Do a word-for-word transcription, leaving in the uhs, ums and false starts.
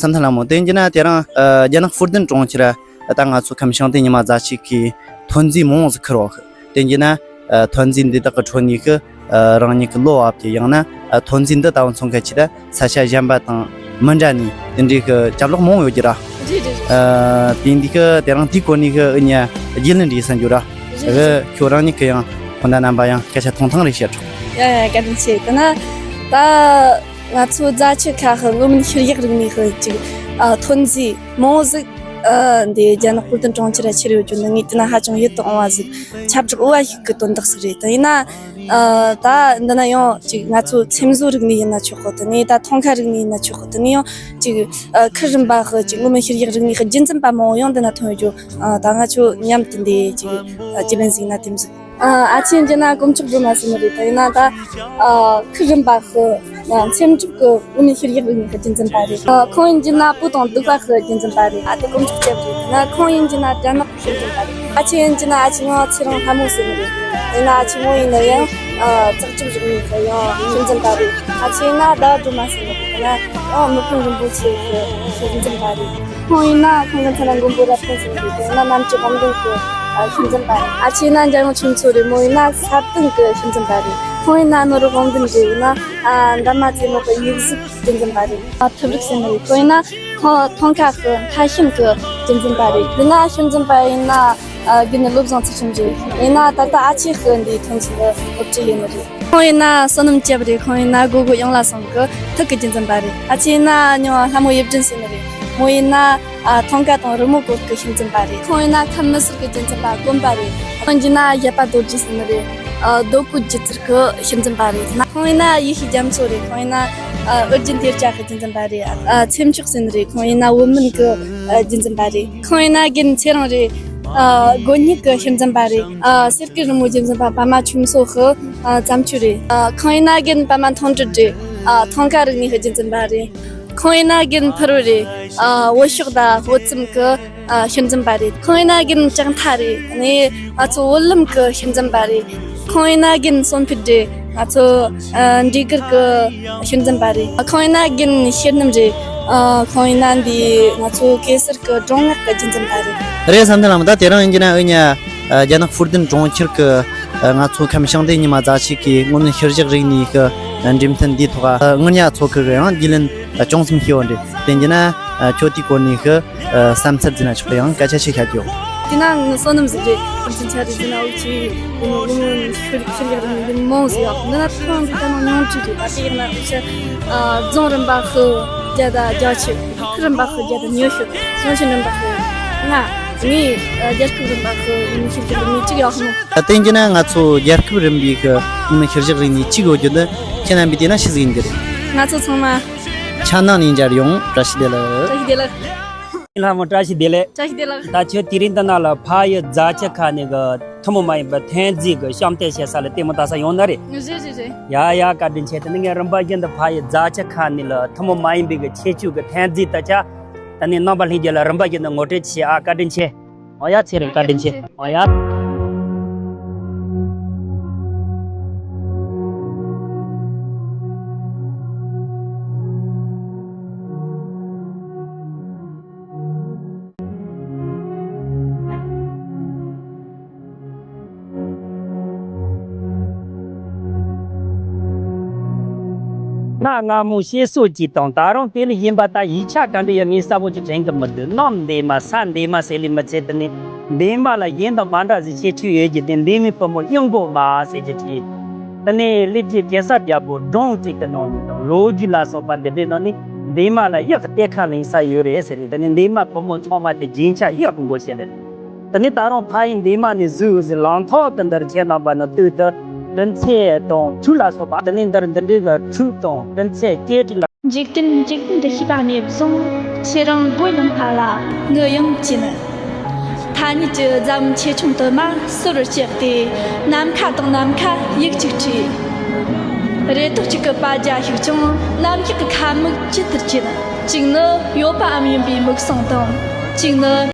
བསམ་འཆར་ལ་མོ་དེ་ཡིན་ན་དེ་རིང་ཨ་རྒྱ་ནག་ཧྥུ་ཏན་གྲོང་ཁྱེར་ད་ང་ཚོ་ཁམས་ཤང་སྟེ་ཉི་མ་རྫ་ཆུ་ཁའི་ཐོན་རྫས་མང་བོ་ཟིག་ཁུར་བ་ཁི། དེ་ཡིན་ན་ཨ་ཐོན་རྫས་འདི་དག་གི་ཁྲོད་ནས་ཁི་ཨ་རང་ཉིད་ཀྱི་བློ་བབ་ཀྱི་ཡང་ན་ཨ་ཐོན་རྫས་འདི་ལྟ་བུ་མཚོན་མཁན་ཆེ་ད་ས་ཆ་གཞན་པ་དང་མི་འདྲ་ནས་དེ་འདྲའི་ཁི་ཅ་ལག་མང་བོ་ཡོད་ཀྱི་ར། རེད་རེད། ཨ་དེ་འདི་ཁི་དེ་རིང་དེའི་སྐོར་ནས་ཁི་ཨ་ཉ་རྒྱུས་ལོན་རེད་བསམ་རྒྱུ་ར། རེད་རེད། ཨ་ཁྱོད་རང་ཉིད་ཀྱི་ཡང་ཁོང་ད་རྣམ་པ་ཡང་སྐད་ཆ་ཐུང་ཐུང་རེ་བཤད་ཆོག་ཡ་ཡ་བཀའ་དྲིན་ཆེ། དེ་ན་ད། ང་ཚོ་རྫ་ཆུ་ཁ་ཧི་མངོན་མིན་ཤེས་རིག་རིག་གནས་ཧི་ཅིག་ཨ་ཐོན་རྫས་མང་བོ་ཟིག་ཨ་འདི་རྒྱ་ནག་ཧྥུ་ཏན་གྲོང་ཁྱེར་ར་ཁྱེར་ཡོད་རྒྱུ་འདི་ངས་བལྟས་ན་ཧ་ཅང་ཡིད་དུ་འོང་བ་ཟིག་ཁྱབ་བསྒྲགས་འོས་པ་ཞིག་གི་དོན་དག་ཟིག་རེད། དེ་ཡིན་ན་ཨ་ད་འདི་ན་ཡང་ཅིག་ང་ཚོ་ཚེམ་བཟོ་རིག་གནས་ཡིན་ན་ཆོག་གི། དེ་ནས་ད་ཐང་ཀ་རིག་གནས་ཡིན་ན་ཆོག་གི། དེ་ནས་ཡང་ཅིག་ཨ་ཁུལ་རིམ་པ་ཧི་ཅིག་མངོན་མིན་ཤེས་རིག་རིག་གནས་ཧི་རྒྱུན་འཛིན་པ་མང་བོ་ཡང་འདི་ན་ཐོན་ཡོད་རྒྱུ་ཨ་ད་ང་ཚོ་མཉམ་དུ་འདི་ཅིག་ཨ་རྒྱུས་ལོན་ཟིག་ན་དེ་མོ་ཟིག་ཨ་ཨ་ཆེན་གྱི་ན་དཀོན་མཆོག་སྒྲོལ་མ་ཟེར་ནི་རེད། དེ་ཡིན་ན་ད་ཨ་ཁུལ་རིམ་པ་ཧི་ཨ་འཚེམ་དྲུབ་ཀྱི་དབུ་མའི་ཤེས་རིག་རིག་གནས་ཀྱི་རྒྱུན་འཛིན་པ་རེད། ཨ་ཁོང་ཡིན་གྱི་ན་བུ་དང་གདུག་པ་ཧི་རྒྱུན་འཛིན་པ་རེད། ཨ་དེ་དཀོན་མཆོག་སྐྱབས་རེད། དེ་ན་ཁོང་ཡིན་གྱི་ན་དགྲ་ནག་གི་ཤེས་འཛིན་པ་རེད། ཨ་ཆེན་ཡིན་གྱི་ན་ཨ་ཆེན་ཡང་ཚེ་རིང་ལྷ་མོ་ཟེར་ནི་རེད། དེ་ན་ཨ་ཆེན་མོ་ཡིན་ན་ཡང་ཨ་ཙག་ཅུབ་རིག་གནས་ཀྱི་ཡང་ཤེས་འཛིན་པ་རེད། ཨ་ཆེན་ཡིན་ན་ཟླ་བ་སྒྲོལ་མ་ཟེར་ནི་རེད། དེ་ན་ཡང་མི་ཕམ་རིན་པོ་ཆེ་གི་ཤེས་འཛིན་པ་རེད། ཁོང་ཡིན་ན་ཁོང་གི་མཚན་ལ་མགོན་པོ་རབ་བརྟན་ཟེར་ནི་རེད། དེ་ཡིན་ན་གནམ་གྱི་དབང་ལྡན་གྱི་ཨ་ཤེས་འཛིན་པ་རེད། ཨ་ཆེན་ཡིན་ན་འཇམ་དབྱངས་ཆོས་མཚོ་རེད། མོ་ཡིན་ན་ས་སྟེང་གི་ཤེས་འཛིན་པ་རེད། ཁོང་ཡིན་ན་ནོར་བུ་དབང་ལྡན་རེད། ཡིན་ན་ཨ་འདབ་མ་རྩེ་མོ་གི་ཡིག་གཟུགས་ཤེས་འཛིན་པ་རེད། ཨ་ཐུབ་རིག་ཟེར་ནི་རེད། ཁོང་ཡིན་ན་ཁོང་ཐང་ཀ་གི་མཐའ་ཤུན་གི་རྒྱུན་འཛིན་པ་རེད། དེ་ན་ཤུན་འཛིན་པ་ཡིན་ན་ཨ་དགེ་འདུན་བློ་བཟང་ཚུལ་ཁྲིམས་རེད། ཡིན་ན་ད་ལྟ་ཨ་ཆེ་ཧི་འདིའི་ཐོན་ཚུལ་སློབ་ཁྲིད་ཡིན་ནི་རེད། ཁོང་ཡིན་ན་བསོད་ནམས་སྐྱབས་རེད། ཁོང་ཡིན་ན་སྒོ་སྒོ་ཡང་ལ་སོང་གི་ཐུག་གི་རྒྱུན་འཛིན་པ་རེད། ཨ་ཆེ་ཡིན་ན་ཉོ་ལྷ་མོ་ཡིབ་སྒྲོན་ཟེར་ནི་རེད། མོ་ཡིན་ན་ཨ་ཐང་ཀ་དང་རི་མོ་སྐོར་གི་ཤུན་འཛིན་པ་རེད། ཁོང་ཡིན་ན་ཁམས་མི་སེར་གི་རྒྱུན་འཛིན་པ་དཀོན་པ་རེད། ཁོང་ཡིན་ན་གཞས་པ་རྡོ་རྗེ་ཟེར་ནི་རེད། ཨ་རྡོ་བརྐོས་སྒྱུ་རྩལ་གི་ཤུན་འཛིན་པ་རེད། ཁོང་ཡིན་ན་ཡེ་ཤེས་རྒྱ་མཚོ་རེད། ཁོང་ཡིན་ན་ཨ་ཨོ་རྒྱན་གཏེར་བརྒྱད་གི་རྒྱུན་འཛིན་པ་རེད། ཨ་ཚེམ་མཆོག་ཟེར་ནི་རེད། ཁོང་ཡིན་ན་བོད་སྨན་གི་ཨ་རྒྱུན་འཛིན་པ་རེད། ཁོང་ཡིན་ན་རྒན་ཚེ་རིང་རེད། ཨ་དགོན་གཉེར་གི་ཤུལ་འཛིན་པ་རེད། ཨ་གསེར་གྱི་རི་མོ་རྒྱུན་འཛིན་པ་པདྨ་ཆོས་མཚོ་ཧི་ཨ་བརྩམས་ཆོས་རེད། ཨ་ཁོང་ཡིན་ན་རྒན་པདྨ་མཐོང་གྲོལ་རེད། ཨ་ཐང་ཀ་རིག་གནས་ཀྱི་རྒྱུན་འཛིན་པ་རེད། ཁོང་ཡིན་ན་རྒན་ཕུར་བུ་རེད། ཨ་བོད་ཤོག་དང་བོད་རྩོམ་གི་ཨ་ཤུལ་འཛིན་པ་རེད། ཁོང་ཡིན་ན་རྒན་ལྕགས་མཐའ་རེད། ནས་ང་ཚོ་བོད་ལུམ་གི་ཤུལ་འཛིན་པ་རེད། ཁོང་ཡིན་ན་རྒན་བསོད་ཕུད་རེད། ང་ཚོ་ཨ་འབྲས་གར་གི་ཤུལ་འཛིན་པ་རེད། ཁོང་ཡིན་ན་རྒན་ཤེར་ནུམ་རེད། ཨ་ཁོང་ཡིན་ན་འདི་ང་ཚོ་གེ་སར་གི་སྒྲུང་ངག་གི་རྒྱུན་འཛིན་པ་རེད། རེད། བསམ་འཆར་ལམ་ད་དེ་རིང་ཡིན་གྱི་ན་ཨུ་ཉ་རྒྱ་ནག་ཧྥུར་ཏན་གྲོང་ཁྱེར་གི་ང་ཚོ་ཁམས་ཤང་སྟེ་ཉི་མ་རྫ་ཆུ་གི་དངོས་གནས་ཤེས་རིག་རིག་གནས་གི་འགྲེམས་སྟོན་འདིའི་ཐོག་ཨ་ངུར་ཉ་ཚོ་ཁུ་གི་ཡང་རྒྱུས་ལོན་ཅུང་ཙམ་ཞུ་བ་རེད། དེ་ཡིན་གྱི་ན་ཁྱོད་དེའི་སྐོར་ནས་གི་བསམ་ཚུལ་ཟིན་ན་ཆོག་གི། ཡང་སྐད་ཆ་ཞིག་བཤད་རྒྱུ། དེ་ན་ངའི་བསོད་ནམས་ཟིག་རེད། ཁོང་ཚོ་འཆར་རེ་ཟིན་ན་འུ་ཆི་ཡིན་ནོ་ངོ་ཤུར་ཤུར་ཡག་རིང་ཡིན་མོང་ཟིག་ཡག་འདི་ན་ཐོན་འདི་ད་ནང་ཉུང་ཅིག་རེད། ད་དེ་ཡག་ན་འུ་ཆི་རྫོང་རིམ་པ་ཧི་བརྒྱ་དང་བརྒྱད་ཅུ། ཁུལ་རིམ་པ་ཧི་བརྒྱ་དང་ཉི་ཤུ། རྫོང་ཆེན་རིམ་པ་ཧི་ལྔ། ངས་རྒྱལ་ཁབ་རིམ་པ་ཧི་མི་ཤེས་ཀྱི་རིག་གནས་གཅིག་ཡག་མོ། ད་དེ་ཡིན་གྱི་ན་ང་ཚོ་རྒྱལ་ཁབ་རིམ་པའི་གི་མི་ཤེས་རིག་གནས་གཅིག་ཡོད་རྒྱུ་འདི་ཁྱེད་རྣམ་པས་བལྟས་ན་ཤེས་ཟིན་གྱི་རེད། ང་ཚོ་ཚང་མ་ཆ་ནང་ནས་མཇལ་ཡོང་། བཀྲ་ཤིས་བདེ་ལེགས། བཀྲ་ཤིས་བདེ་ལེགས། ལྷ་མོ་བཀྲ་ཤིས་བདེ་ལེགས། བཀྲ་ཤིས་བདེ་ལེགས། ད་ཁྱོད་དེ་རིང་འདི་ན་ལ་ཕ་ཡི་རྫ་ཆུ་ཁ་ནས་གི་ཐུན་མོང་མ་ཡིན་པའི་ཐོན་རྫས་གི་བཤམས་སྟོན་བྱེད་ས་ལ་ལྟད་མོ་ལྟ་ས་ཡོང་ནི་རེད། རེད་རེད་རེད། ཡ་ཡ་བཀའ་དྲིན་ཆེ། དེ་ནི་ངས་རིམ་པ་བཞིན་དུ་ཕ་ཡི་རྫ་ཆུ་ཁ་ནས་ལ་ཐུན་མོང་མ་ཡིན་པའི་གི་ཁྱད་ཆོས་གི་ཐོན་རྫས་ད་ཆ་ད་ནི་རྣམ་པ་ལྷན་རྒྱས་ལ་རིམ་པ་བཞིན་དུ་ངོ་སྤྲོད་བྱེད་ཨ། བཀའ་དྲིན་ཆེ། འོ་ཡ། ཚེ་རིང་བཀའ་དྲིན་ཆེ། འོ་ཡ། གནའ་སྔ་མོ་བཤད་སྲོལ་གྱི་དང་ད་རུང་དེ་ལས་གཞན་པ་ད་ཡིག་ཆ་ག་འདྲ་ཡོད་མིན་གསལ་པོ་ཅིག་དྲན་གི་མི་འདུག། གནམ་འདན་མ་ས་འདན་མ་ཟེར་ལས་མི་ཚད། དེ་ནས་འདན་མ་ལ་གཞན་དང་མ་འདྲ་ཟིག་ཁྱད་ཆོས་ཡོད་ཀྱི། དེ་འདན་མའི་བུ་མོ་གཡུ་མགོ་མ་ཟེར་གྱི་བྲིས། དེ་ནས་སླེབས་རྗེས་གེ་སར་རྒྱལ་པོ་སྒྲུང་གཅིག་གི་ནང་ནས་དང་ལོ་རྒྱུས་ལ་སོགས་པ་འདི་འདྲའི་ནང་ནས་འདན་མ་ལ་གཡག་གི་གཏེར་ཁ་ལེན་ས་ཡོད་རེད་ཟེར་ནས། དེ་ནས་འདན་མ་བུ་མོ་ཚང་མ་དེ་རྒྱན་ཆ་གཡག་གི་མགོ་བྱས་ནས། དེ་ནས་ད་རུང་ཕ་ཡི་འདན་མ་ནས་བཟོས་ཟིན་ལང་ཐོག་ཏུ་འདིར་ཁྱེད་རྣམ་པ་ནི་དུས་དེར་གྲི་མཚོན་དང་གྲུ་ལ་སོགས་པ། དེ་ནས་འདིར་འདི་འདྲའི་གི་གྲུ་དང་གྲི་མཚོན་སྐེ་གྲི་ལ། འཇིག་རྟེན་འཇིག་རྟེན་འདི་ཤེས་པ་ནས་བཟུང་། ཁྱེད་རང་མགོ་ཡང་སྔ་ལ་ངུ་ཡང་གྱེན། ཐ་སྙད་ཀྱི་རྫ་བུམ་ཆེ་ཆུང་དུ་མ་སོར་བར་བཅད་དེ། ནམ་མཁའ་དང་ནམ་མཁའ་ཡིག་གཅིག་བྲིས། རེ་དོགས་གཅིག་གི་པ་རྒྱ་ཞིག་ཀྱང་ནམ་ཞིག་གི་ཁ་མིག་ཇི་ལྟར་གྱེན། གཅིག་ནི་ཡོད་པའམ་ཡིན་པའི་མིག་ཟུང་དང་། གཅིག་ནི།